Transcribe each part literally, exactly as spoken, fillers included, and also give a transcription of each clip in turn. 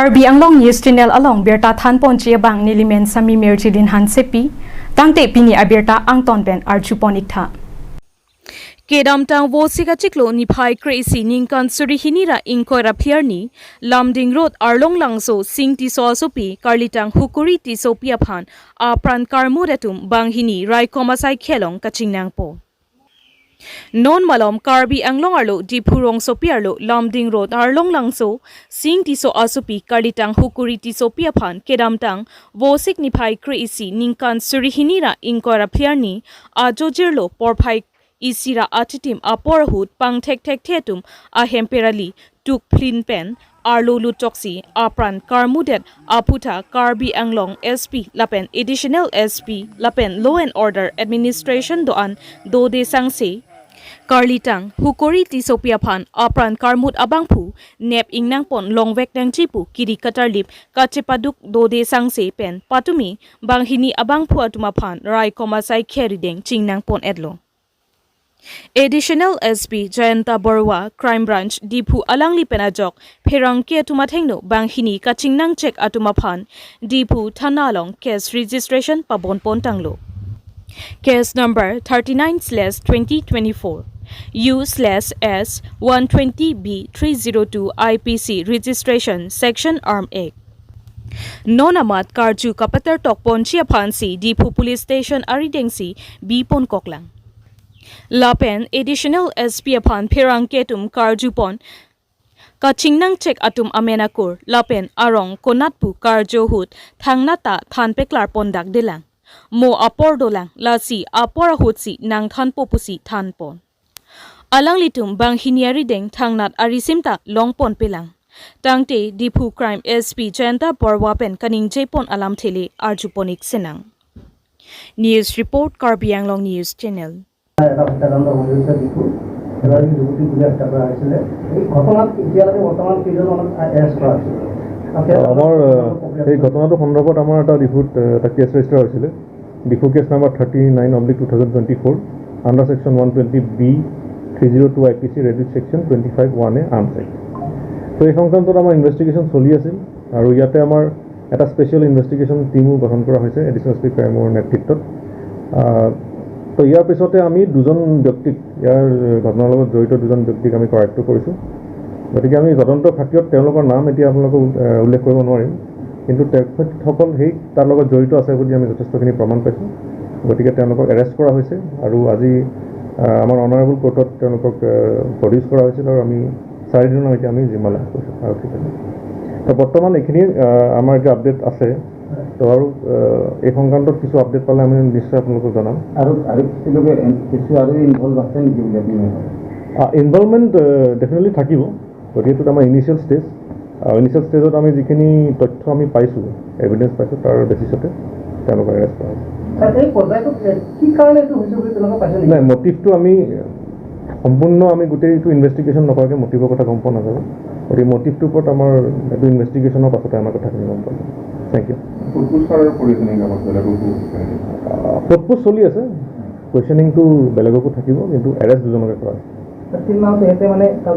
Karbi Anglong News Channel along birta thanponji abang nelimen Sami Mirjilin Hansepi, tangte pini abirta angton pen arjupon iktha. Kedamtang Vosik achiklo niphai kre-isi ningkan suri hini ra ingkoi ra phli arni, Lumding Road Arlonglangso Sing Tisso asopi, karlitang Hukuri Tissopi aphan apran karmut atum banghini raikom asai khelong kachingnangpo. Non malom Karbi Anglong arlo Diphu rongsopi arlo Lumding Road Arlonglangso Sing Tisso asopi, karlitang Hukuri Tissopi aphan kedamtang Vosik niphai kre-isi ningkan suri hini ra ingkoi ra phli arni, ajo jirlo porphai isi ra achitim apor ahut pangthekthekthe atum ahem perali tukphlin pen arlo lutoksi apran karmutdet aphuthak Karbi Anglong S P lapen Additional S P lapen Law and Order Administration do-an Dode Sangse, karlitang Hukuri Tissopi aphan apran karmut abangphu nep ingnangpon longvek nangji pu kiri katarlip kachepaduk Dode Sangse pen patumi banghini abangphu atum aphan raikom asai khe rideng chingnangpon-etlo. Additional S P Jayanta Barua, Crime Branch, Diphu alangli pen ajok pherangke atum athengno banghini kachingnangchek atum aphan Diphu thana along case registration pabonpon tanglo. Case number thirty-nine slash twenty twenty-four, U slash S one twenty B three zero two I P C registration, Section Arm Act. Non amat karju kapatar tokponji aphansi Diphu Police Station aridengsi biponkoklang. Lapen Additional S P aphan pherangke atum karjupon kachingnangchek atum amen akur lapen arong konatpu karju ahut thangnat ta thanpeklarpondakdelang. Mo apor dolang, lasi apor ahutsi nangthanpo pusi thanpon. Alanglitum banghini arideng thangnat arisim ta longponpelang. Tangte Diphu Crime S P Jayanta Barua pen kaningjepon alamthe le arjupon-ik sinang. News report, Karbi Anglong News Channel. এটা হত্যাকাণ্ড সংঘটিত হৈছে ডিফুত। এগৰাকী যুৱতী বুলি হত্যা কৰা হৈছিলে। এই ঘটনাত এতিয়ালৈকে বৰ্তমান কেইজন মানুহ এৰেষ্ট কৰা হৈছে? আৰু তেওঁ আমাৰ, আহ, প্ৰক্ৰিয়া এই ঘটনাটো সন্দৰ্ভত আমাৰ এটা ডিফুত, আহ, এটা কেছ ৰেজিষ্টাৰ হৈছিলে। Diphu case number thirty nine oblique two thousand twenty four, under section one twenty B three zero two I P C, reduced section twenty five one A Arms Act। তো এই সংক্ৰান্তত আমাৰ ইনভেষ্টিগেশ্যন চলি আছিল আৰু ইয়াতে আমাৰ এটা স্পেচিয়েল ইনভেষ্টিগেশ্যন টিমো গঠন কৰা হৈছে এডিশ্যনেল এছ পি ক্ৰাইমৰ নেতৃত্বত। আহ, তো ইয়াৰ পিছতে আমি দুজন ব্যক্তিক, ইয়াৰ ঘটনাৰ লগত জড়িত দুজন ব্যক্তিক আমি কৰায়ত্ত কৰিছোঁ। গতিকে আমি তদন্ত খাতিৰত তেওঁলোকৰ নাম এতিয়া আপোনালোকক, আহ, উল্লেখ কৰিব নোৱাৰিম, কিন্তু তেখেতসকল সেই তাৰ লগত জড়িত আছে বুলি আমি যথেষ্টখিনি প্ৰমাণ পাইছোঁ। গতিকে তেওঁলোকক এৰেষ্ট কৰা হৈছে আৰু আজি, আহ, আমাৰ অনাৰেবল কোৰ্টত তেওঁলোকক, আহ, প্ৰডিউচ কৰা হৈছিল আৰু আমি চাৰিদিনৰ এতিয়া আমি জিম্মা লাভ কৰিছোঁ আৰক্ষী থানাত। তো বৰ্তমান এইখিনি, আহ, আমাৰ এতিয়া আপডেট আছে। তো আৰু, আহ, এই সংক্ৰান্তত কিছু আপডেট পালে আমি নিশ্চয় আপোনালোকক জনাম। আৰু, আৰু কিছু লোকে এন-, কিছু আৰু ইনভলভ আছে নেকি বুলি আপুনি ভাবে? আহ, ইনভলভমেণ্ট, আহ, ডেফিনেটলি থাকিব। গতিকে এইটোত আমাৰ ইনিচিয়েল ষ্টেজ। আহ, ইনিচিয়েল ষ্টেজত আমি যিখিনি তথ্য আমি পাইছোঁ, এভিডেন্স পাইছোঁ, তাৰ বেচিছতে তেওঁলোকক এৰেষ্ট কৰা হৈছে। ছাৰ, এই পৰ্যায়টোত, এ, কি কাৰণে এইটো হৈছে বুলি তেনেকুৱা পাইছে নেকি? নাই, মটিভটো আমি সম্পূৰ্ণ আমি গোটেইটো ইনভেষ্টিগেশ্যন নকৰাকৈ মটিভৰ কথা গম পোৱা নাযাব। গতিকে মটিভটোৰ ওপৰত আমাৰ এইটো ইনভেষ্টিগেশ্যনৰ পাছতে আমাৰ কথাখিনি গম পোৱা যাব। Thank you. সোধ-পোছ ছাৰ কৰি আছে নেকি, আমাক বেলেগকো? আহ, সোধ-পোছ চলি আছে। কুৱেশ্যনিংটো বেলেগকো থাকিব, কিন্তু এৰেষ্ট দুজনকে কৰা হৈছে। ছাৰ, তিনিমাহতে সিহঁতে মানে কাম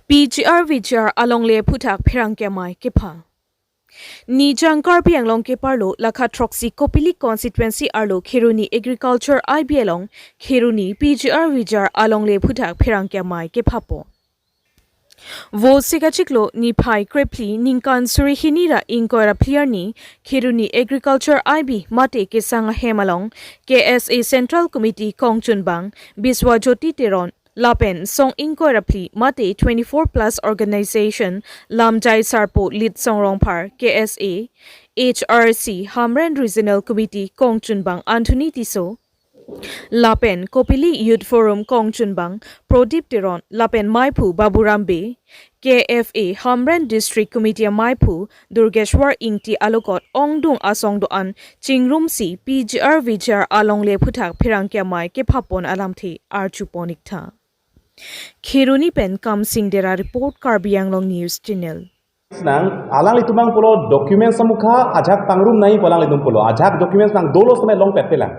P G R V G R alongle aphuthak pherangke amei kepha. Nijang Karbi Anglong keparlo lakha throksi Kopili constituency arlo Kheroni Agriculture I B along Kheroni P G R V G R alongle aphuthak pherangke amei kephapo. Vosik achiklo niphai krephli ningkan suri hini ra ingkoi ra phli arni Kheroni Agriculture I B mate kesang ahem along K S A Central Committee kongchunbang Biswajyoti Teron lapen song ingkoi ra phli mate twenty-four plus organization lamjai sarpo Litsong Rongphar K S A, H R C Hamren Regional Committee kongchunbang Anthony Tisso, lapen Kopili Youth Forum kongchunbang Prodip Teron lapen maiphu Baburam Bey, K F A Hamren District Committee amaiphu Durgeshwar Ingti alokot ongdung asong do-an chingrumsi P G R V G R alongle aphuthak pherangke amei kephapon alamthe arjupon iktha. Kheroni pen Kamsing Dera report, Karbi Anglong News Channel. Nang, alanglitum abang pulo documents amukha ajahak pangrum nangji pu alanglitum pulo. Ajahak documents nang dolo sampai longpetpelang.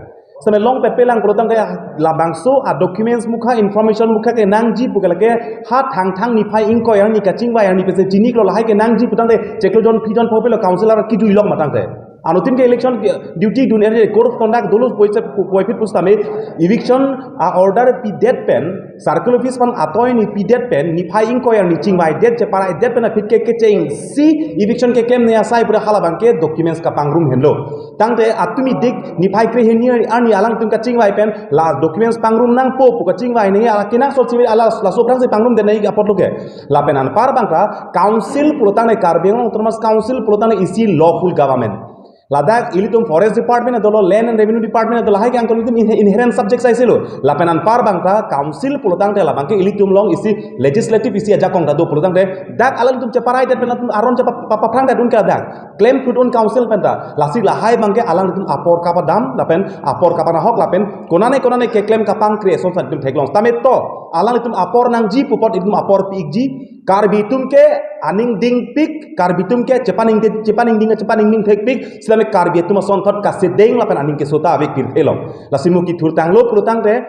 Seme long pepelang pulotangte labangso a documents mukha, information mukha kenangji pu ke lake ha Thangthang niphai ingkoi arni kachingvai arni pensi chiniklo, lahai kenangji putangte chiklo jon phi jon phopelo councillor kijuilong matangte. Anuttin ke election duty dun ere code of conduct dolo puvoiphit pusitame eviction a order pidet pen circle office aphan atoini pidet pen niphai ingkoi arni chingvaidet cheparaidet pen aphi ke kechengsi eviction keklemne asai pura halabangke documents kapangrum henlo. Tangte atumi dik niphai krehini arni alangtum kachingvai pen la documents pangrum nangpo pu kachingvai nangji ala kenangsot si ala laso aphrangsi pangrumdet nangji apotlo ke. Lapen anpar bangta council pulotangte Karbi Anglong Autonomous Council pulotangte isi lawful government. Ladak ilitum forest department dolo, land and revenue department dolo, lahai ke angkol ilitum inhe-, inherent subject saisilo. Lapen anpar bangta council pulotangte labangke ilitum along isi legislative isi ajakong ta do pulotangte dak alangtum cheparaidet pen atum aron chepa-, pa-, paphrangdet un ke dak. Klem put un council penta. Lasi lahai bangke alangtum apor kapadam, lapen apor kapanahok, lapen konane konane keklem kapangkre ason san itum theklong. Tame to, alangtum apor nangji pu apot itum apor pi-ikji, Karbi atum ke aning dingpik, Karbi atum ke chepaningding, chepaningding, chepaningding thekpik, sitame Karbi atum asonthot kasedeng lapen aning kesota ave pirthe long. Lasi mo kethurtanglo pulotangte,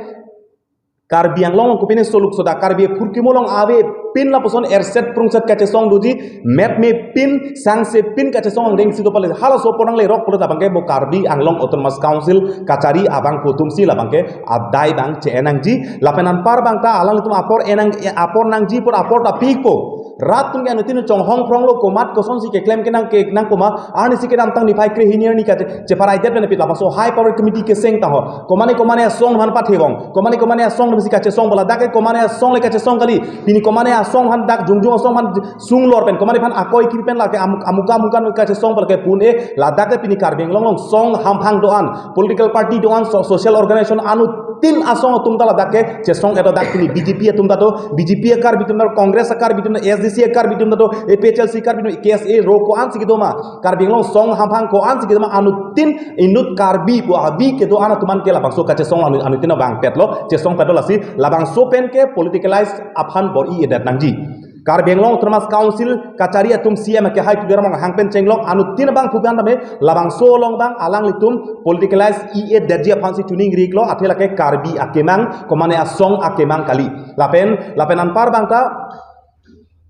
Karbi Anglong along kopine soluk soda, Karbi aphurkimo along avepin lapuson erset prungset kachesong doji, map mepin, sangse pin kachesong angdeng si do pale, halaso apor nanglerok pulo ta bangke mo Karbi Anglong Autonomous Council kachari abangphu atum si labangke adai bang che-en nangji, lapen anpar bangta alanglitum apor enang, apor nangji apor, apor ta pikpo. Rat atum ke anuttin chonghong phronglo komat kosonsi keklem kenang kenang koma arnisi kedamtang niphai krehini arni kache cheparaidet pen aphi labangso high power committee keseng ta ho. Komane komane asong aphan pathevong. Komane komane asong aphansi kachesong pu ladak ke komane asong le kachesong kali. Pini komane asong aphan dak jongjong asong aphan sunglor pen komane aphan akoi kiri pen lake amuk-, amuka amukan kachesong pu lake pun-e ladak ke pini Karbi Anglong along song hamphang do-an, political party do-an, so-, social organization anuttin asong atum ta ladak ke chesong edo dak pini B J P atum ta do, B J P a-Karbi atum ta do, Congress a-Karbi atum ta, A S D C a-Karbi atum ta do, A P H L C a-Karbi atum, K S A ro ko-ansi kedo ma, Karbi Anglong song hamphang ko-ansi kedo ma, anuttin inut Karbi pu avi kedo-an atum an ke labangso kachesong anu-, anuttin abang petlo, chesong petlo lasi labangso pen ke politicalize aphan bor-i-edet nangji. Karbi Anglong Autonomous Council kachari atum C M ke hai Tuliram Ronghang pen chenglok anuttin abangphu pen tame labangso along bang alanglitum politicalize i-edetji aphansi chuning riklo, athe lake Karbi akemang, komane asong akemang kali. Lapen, lapen anpar bangta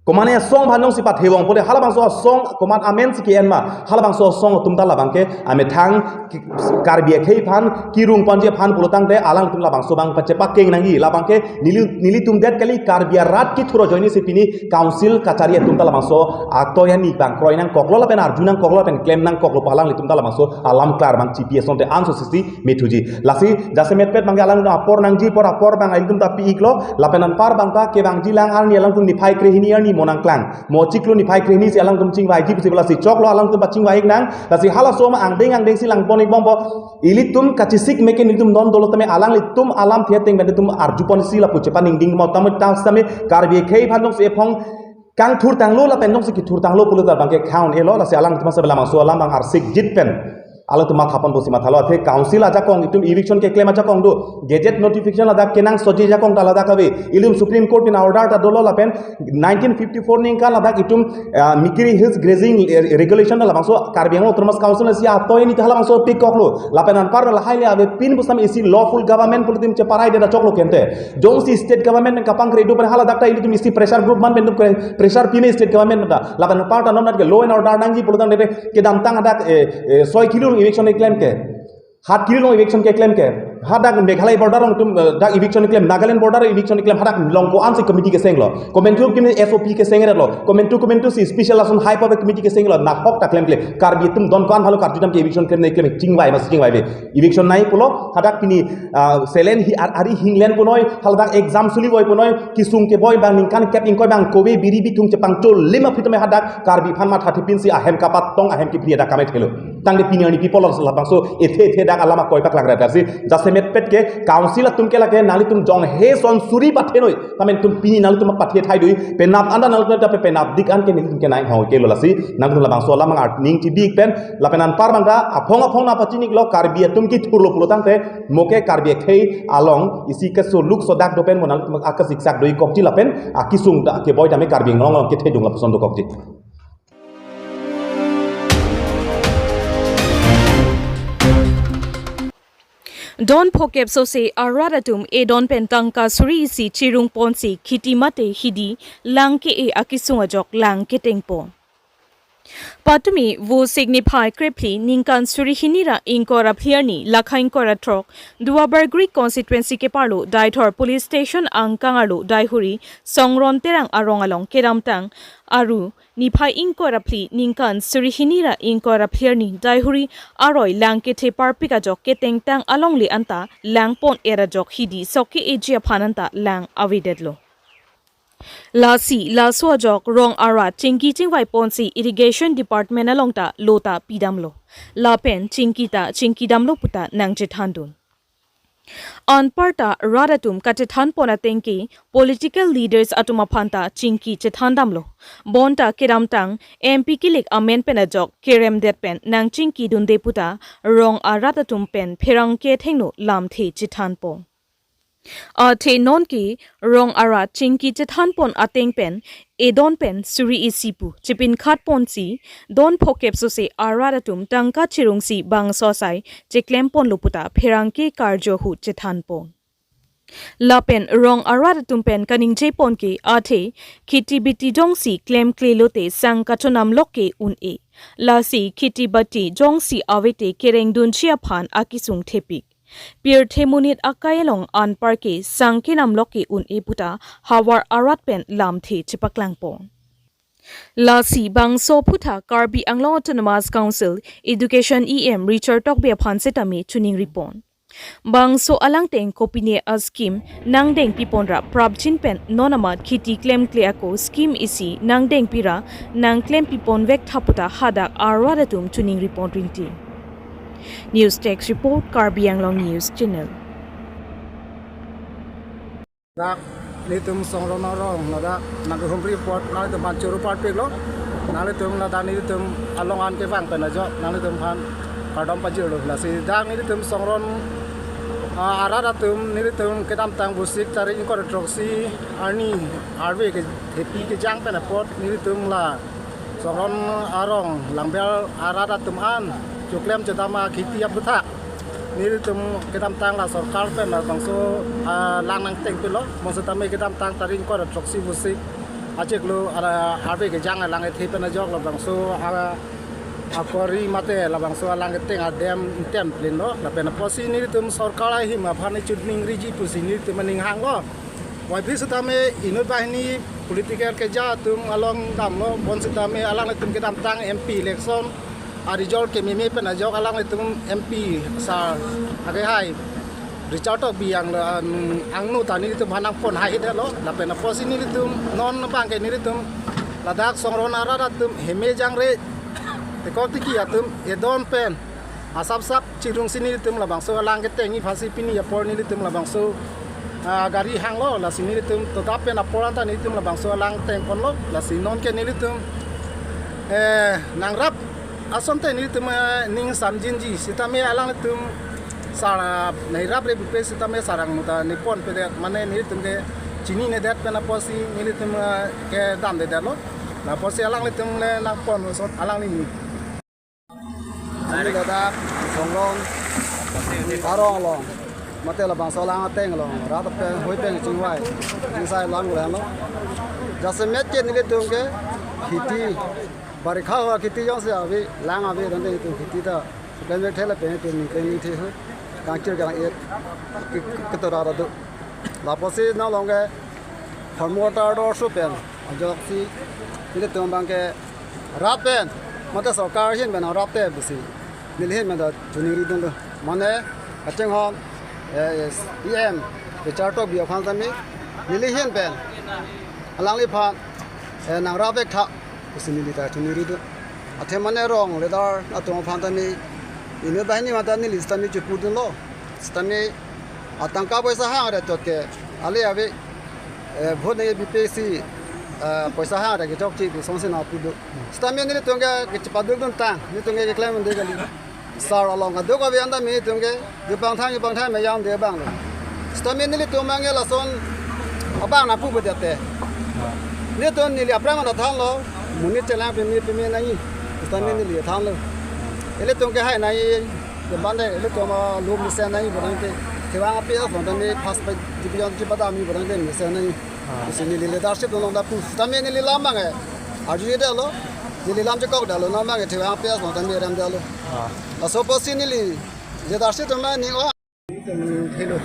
komane asong aphan jongsi pathevong pute halabangso asong komat amensi ke-en ma, halabangso asong atum ta labangke amethang ki-, Karbi akhei aphan kirung ponji aphan pulotangte alangtum labangso bang pache pakeng nangji, labangke neli, nelitum det kali Karbi arat kethur ajoinesi pini council kachari atum ta labangso atoini bang kroi nangkoklo lapen arju nangkoklo lapen klem nangkoklo pu alanglitum ta labangso alam klar bang chipi asonte anso sisi methuji. Lasi jasemetpet bangke alangtum apor nangji apor, apor bang ilitum ta pi-iklo, lapen anpar bangta kevangji lang arni alangtum niphai krehini arni mo nangklang. Mo chiklo niphai krehinisi alangtum chingvaiji pusi lasi choklo alangtum pachingvai-ik nang. Lasi halaso ma angdeng angdengsi langpon-ik bompo. Ilitum kachesik meke nelitum non dolo tame alanglitum alamthe ateng pen itum arjuponsi lapu chepaningding mo tame ta sitame Karbi akhei aphan jongsi ephong kangthurtanglo lapen jongsi kethurtanglo pulo ta bangke khaun-elo lasi alangtum asa labangso alam bang arsikjit pen alangtum mathaponpo si mathalo, athe council ajakong itum eviction keklem ajakong do, gazette notification ladak kenangsotji ajakong ta ladak ave, ilitum Supreme Court pen order ta dolo lapen nineteen fifty-four ningkan ladak itum, ah, Mikiri Hills Grazing, eh, Regulation ta labangso Karbi Anglong Autonomous Council si atoini ta halabangso pikoklo. Lapen anpar lahai le avepin pusitame isi lawful government pu ilitum cheparaidet achoklo kente. Jongsi state government kapangkre do pen haladak ta ilitum isi pressure group man pen itum pressure pime state government ta. Lapen anpar ta non dak ke law and order nangji pulotangte kedamtang hadak, eh, eh, soi kilo along eviction keklem ke. Hat kilo along eviction keklem ke. Hadak Meghalaya border along itum, eh, dak eviction keklem, Nagaland border eviction keklem, hadak along ko-ansi committee kesenglo. Komantu kimi S O P kesenglo. Komantu komantusi special ason high power committee kesenglo. Nahok ta klemkle. Karbi atum don ko-an halo karju dam ke eviction klemne klem chingvai ma si chingvaive. Eviction nai pulo, hadak pini, ah, selen hi ar-, ari hinglen punoi, haladak exam suli voi punoi, kesung keboi bang ningkan kep ingkoi bang kove biri bithung chepangcholim aphi tame hadak Karbi aphan mathathepinsi ahem kapatong ahem kepri adak kamethelo. Tangte pini arni people of labangso ethe ethe dak alam akoi paklang rata si jasemetpet ke council atum ke lake nanglitum jonghe son suri pathenoi. Tame itum pini nanglitum pathe thai dui, penap anda nanglitum ta pe penap dik an ke nelitum ke nai hau kelo lasi nanglitum labangso alam ang art ning chibi pen lapen anpar bangta aphong aphong nangpachiniklo Karbi atum kethurlo pulotangte mo ke Karbi akhei along isi keso luk sodak do pen mo nanglitum akasiksak doi kokji lapen akesung ta keboi tame Karbi Anglong along kethedung lapuson do kokji. Don phokep sose arat atum edon pen tangka suri isi chirung ponsi khiti mate hidi lang ke-e akesung ajok lang ketengpon. Patumi Vosik niphai krephli ningkan suri hini ra ingkoi ra phli arni lakha ingkoi ra throk Duar Bagori constituency keparlo Deithor police station angkang arlo Daihuri Songron Terang arong along kedamtang Aru niphai ingkoi ra phli ningkan suri hini ra ingkoi ra phli arni Daihuri aroi lang kethe parpik ajok ketengtang alongle anta lang pon-er ajok hidi sok ke-eji aphan anta lang avedetlo. Lasi laso ajok rong arat chingki chingvai ponsi Irrigation Department along ta lo ta pidamlo. Lapen chingki ta chingki damlo puta nangchethandun. Anparta rat atum kachethan pon ateng ke political leaders atum aphan ta chingki chethan damlo. Bonta kedamtang M P kilik amen pen ajok keremdet pen nangchingki dunde puta rong arat atum pen pherangke athengno lamthe chethan pon. Athe non ke rong arat chingki chethan pon ateng pen edon pen suri isi pu chepinkhat ponsi don phokep sose arat atum tangka chirungsi bangso asai cheklem ponlo puta pherangke karjo ahut chethan pon. Lapen rong arat atum pen kaningje pon ke athe khiti biti jongsi klemkle lote sang kachonam lok ke un-e. Lasi khiti biti jongsi avete kerengdunji aphan akesung thepik. Pirthe monit akai along anpar ke sang kenam lok ke un-e puta havar arat pen lamthe chepaklang pon. Lasi bangso aphuthak Karbi Anglong Autonomous Council Education E M Richard Tokbi aphan setame choningri pon. Bangso alangteng kopine a-scheme nangdengpi pon ra prapjin pen non amat khiti klemkle ako scheme isi nangdengpi ra nangklempi ponvek tha puta hadak arat atum choningri pon rinti. News Desk Report, Karbi Anglong News Channel. Dak nelitum Songron arong ladak nangkehumri apot nanglitum aphan choro parpiklo. Nanglitum ladak nelitum along an kevang pen ajok nanglitum aphan kardom pajirlo. Lasi dak nelitum Songron, ah, arat atum nelitum kedamtang Vosik tarik ingkoi ra throksi arni arve kethepi kejang pen apot nelitum la Songron arong Langbel arat atum an choklem chodam akhiti aphuthak nelitum kedamtang la sorkar pen labangso, ah, lang nangtengpilo. Mo setame kedamtang tarik ingkoi ra throksi Vosik achiklo, ah, arve kejang alang ethe pen ajok labangso, ah, akori mate labangso alang keteng adem intem plinlo. Lapen apotsi nelitum sorkar ahim aphan choningriji pusi nelitum aning hanglo. Wai phi setame inut banghini political keja atum along damlo, bonsitame alanglitum kedamtang M P election a-result kememe pen ajok alanglitum M P sar akehai Richard Tokbi ang, ang, angno ta nelitum aphan nangpon haihe detlo. Lapen apotsi nelitum non abang ke nelitum ladak Songron arat atum heme jangre tekok tiki atum edon pen asapsap chirungsi nelitum labangso alang ketengji aphansi pini apor nelitum labangso, ah, gari hanglo. Lasi nelitum todap pen apor anta nelitum labangso alang tengponlo. Lasi non ke nelitum, eh, nangrap asonte nelitum, eh, ning samjinji setame alanglitum sar, eh, nai raprep pupe setame sarang muta neponpedet mane nelitum ke chininedet pen apotsi nelitum, eh, kedamdedetlo. Lapotsi alanglitum le nangpon sot alangli. Kami ladak Songron arong along mate labangso alang ateng along rat pen hoi pen chingvai ingsai lang lenglo. Jasemet ke nelitum ke khiti barikha ho khiti jongsi ave lang ave tangte itum khiti ta klemvek thela pen itum klemvek the ho kangchir kang-et ke, ke, ketora do. Lapotsi nang along ke farm water do su pen ajoksi nelitum abang ke rat pen mate sorkar ahin pen nangrapte pusi neli ahin pen ta choningri dunlo. Mane kachinghon, eh, E M Richard Tokbi aphan tame neli ahin pen alangliphan, eh, nangrapvek tha pusi neli ta choningri dun. Athe mane rong leader atum aphan tame inut banghini mate neli setame chepu dunlo. Setame atangka poisa hang ra chot ke ale ave, eh, vote nangkepi pusi, eh, poisa hang ra kechokche pu songsi nangpu do. Setame nelitum ke kechepaduk duntang, nelitum ke keklem un'e kali. Sar along kadokave anta nelitum ke jupang thang jupang thang meyang de abanglo. Setame nelitum abang ke lason abang nangpu bedet te. Nelitum neli aphrang anta thanlo, monit chelang peme peme nangji. Setame neli thanlo. Ilitum ke hai nangji. Bande ilitum, ah, lo mesen nangji pulotangte, thevang api asong tame first division kepadamji pulotangte mesen nangji. Ah. Lasi neli leadership along ta pu tame neli lam abang ke arjudetlo, neli lam chekokdetlo, non abang ke thevang api asong tame remdetlo. Ah. Laso apotsi neli leadership atum nangning-o. Hello.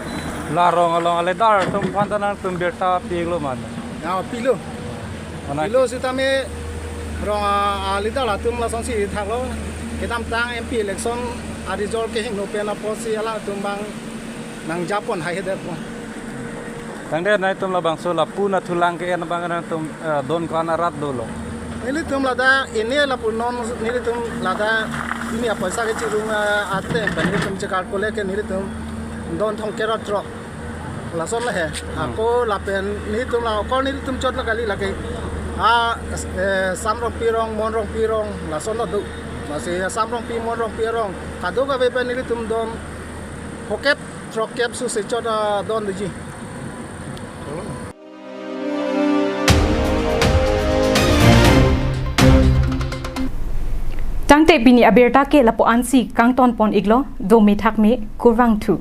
La rong along aleader atum aphan ta nangtum birta pilo ma? Ya, pilo. Mana pilo sitame rong a, aleader atum lasonsi thaklo. Kedamtang M P election a-result kehingno pen apotsi alangtum abang nangjapon haihedet po. Tangte nangtum labangso lapu nathulang ke-en abang nangtum, eh, don ko-an arat dolo? Nelitum ladak ini lapu non nelitum ladak ini apoisa kechirung, eh, ateng pen nelitum chekar kole ke nelitum don thomkep ra throk. Lason le he. Hmm. Ako lapen nelitum la ako nelitum chot la kali lake. A, eh, Sam Rongpi arong, Mon Rongpi arong, lason la do. Lasi Sam Rongpi, Mon Rongpi arong kadokave pen nelitum don phokep throkkep susi chot, ah, don doji. Tangte pini abirta ke lapu ansi kangtonpon iklo, dome thakme, kurvangthu.